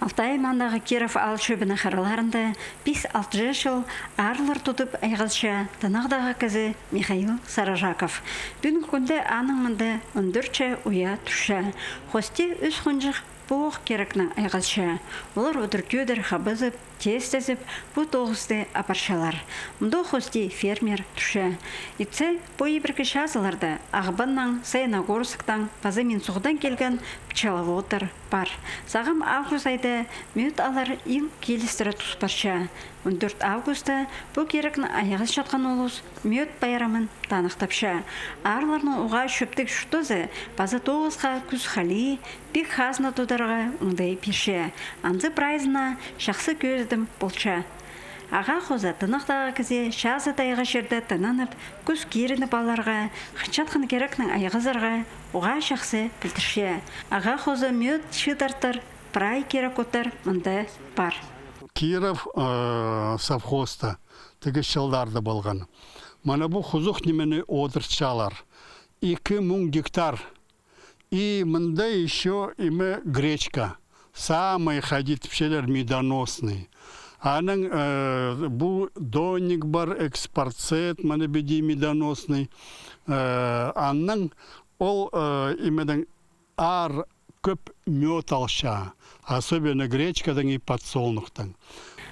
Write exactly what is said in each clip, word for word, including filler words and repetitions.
Алтай аймағындағы Киров аал чӧбінің хыраларында пис-алты чыл аарлар тудып айғасча тынағдағы кізі Михаил Сарыжаков. Пӱӱнгі кӱнде аның мында он тӧртче уя турча. Хости ӱс хонҷых пу ох кирекнең айғасча. Олар удур-тӧдір хабазып, теестезіп, пу тоғысты апарчалар. Мында хости фермер турча. Итсе, пу ибіркі чазыларда Ағбаннаң, Саяногорсктаң паза Минсуғдаң килген пчеловодтар пар. Сағам август айда мӧд алар иң килістіре тус парча. Он тӧрт августта пу кирекнең айғасчатхан улус мӧд пайрамын таныхтапча. Аарларның уғаа чӧптіг чуртазы паза тоғысха кӱс-халии, пик хазна тударға оңдай пирче. Анзы прайзына чахсы кӧзідім полча. Ағаа хоза тынағдағы кізі чазы тайға чирде тынанып, кӱс кирініп аларға, хынчатхан кирекнең айғазарға уғаа чахсы пілдірче. Ағаа хоза мӧд чыдартар прай кирек оттар мында пар. Киров, э, совхозта тігі чылларда полған. Мына пу хузух нимені одыртчалар. Ікі муң гектар. И мында ещё име гречка. Самый, хайди тіпчелер, медоносный. Анаң, э, пу донник пар, экспорцет, мына піди медоносный. Э, анаң ол, э, имедең аар кӧп мёд алча, особенно гречкадаң и подсолнухтаң.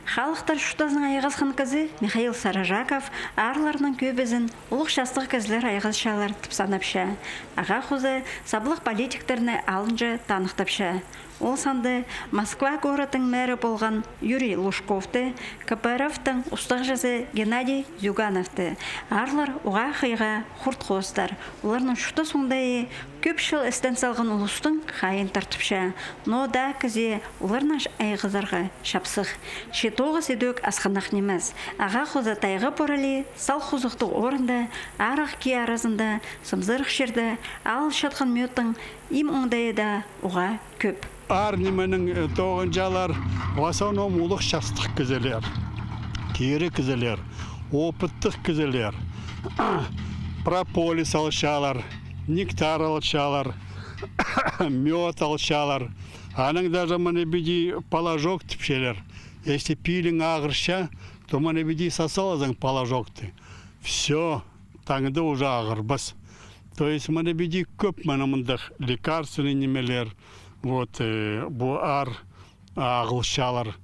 Халыхтар чуртазынаң айғасхан кізі Михаил Сарыжаков аарларның кӧбізін улуғ частығ кізілер айғасчалар тіп санапча. Ағаа хоза саблығ политиктерні алынҷа таныхтапча. Ол санда Москва городтың мэрі полған Юрий Лужковты, КПРФ-тің устағҷызы Геннадий Зюгановты. Аарлар уғаа хыйға хурт хоостар. Оларның чуртас оңдайы кӧп чыл істен салған улустың хайиин тартыпча. Ноо даа кізее оларнаң айғазарға чапсых. Че тоғыс идӧк асхынах нимес. Ағаа хоза тайға пар ли, сал хузухтығ орында, арығ кии аразында, сымзырых чирде алылчатхан мӧдтің им оңдайы даа уғаа кӧп. Аар нименің, э, тоғынҷылар в основном улуғ частығ кізілер, кирі кізілер, опыттығ кізілер. Прополис алчалар, нектар алчалар, мёд алчалар. Анаң даже мына піди положок тіпчелер. Если пилің ағырча, то мына піди сас алазың положокты. Всё, таңда уже ағырбас. То есть мына піди кӧп мына мындағ лекарственный нимелер, вот, э, пу аар ағылчалар.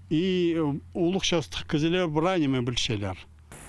И, э, улуғ частығ кізілер прай ниме пілчелер.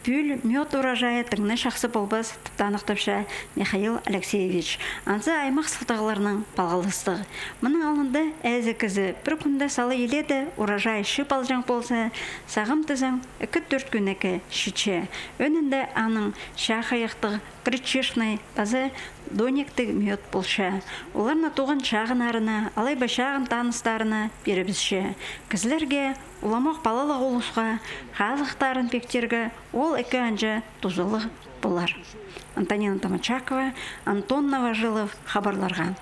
Пӱӱл мёд урожайы тың на чахсы полбас, тіп таныхтапча Михаил Алексеевич. Анзы аймах салтағларнаң палғалыстығ. Мының алнында ээзі кізі пір кӱнде сала иледе урожай чыып алҷаң полза, сағам тізең, ікі-тӧрт кӱннеге читче. Ӧӧнінде аның чаа хайахтығ гречишный паза донниктіг мёд полча. Оларны туған чағыннарына алай ба чағын таныстарына пирібісче. Кізілерге, уламох палалығ улусха, хазыхтарын пектерге ол ікі анҷа тузалығ полар. Антонина Томачакова, Антон Новожилов, хабарларға.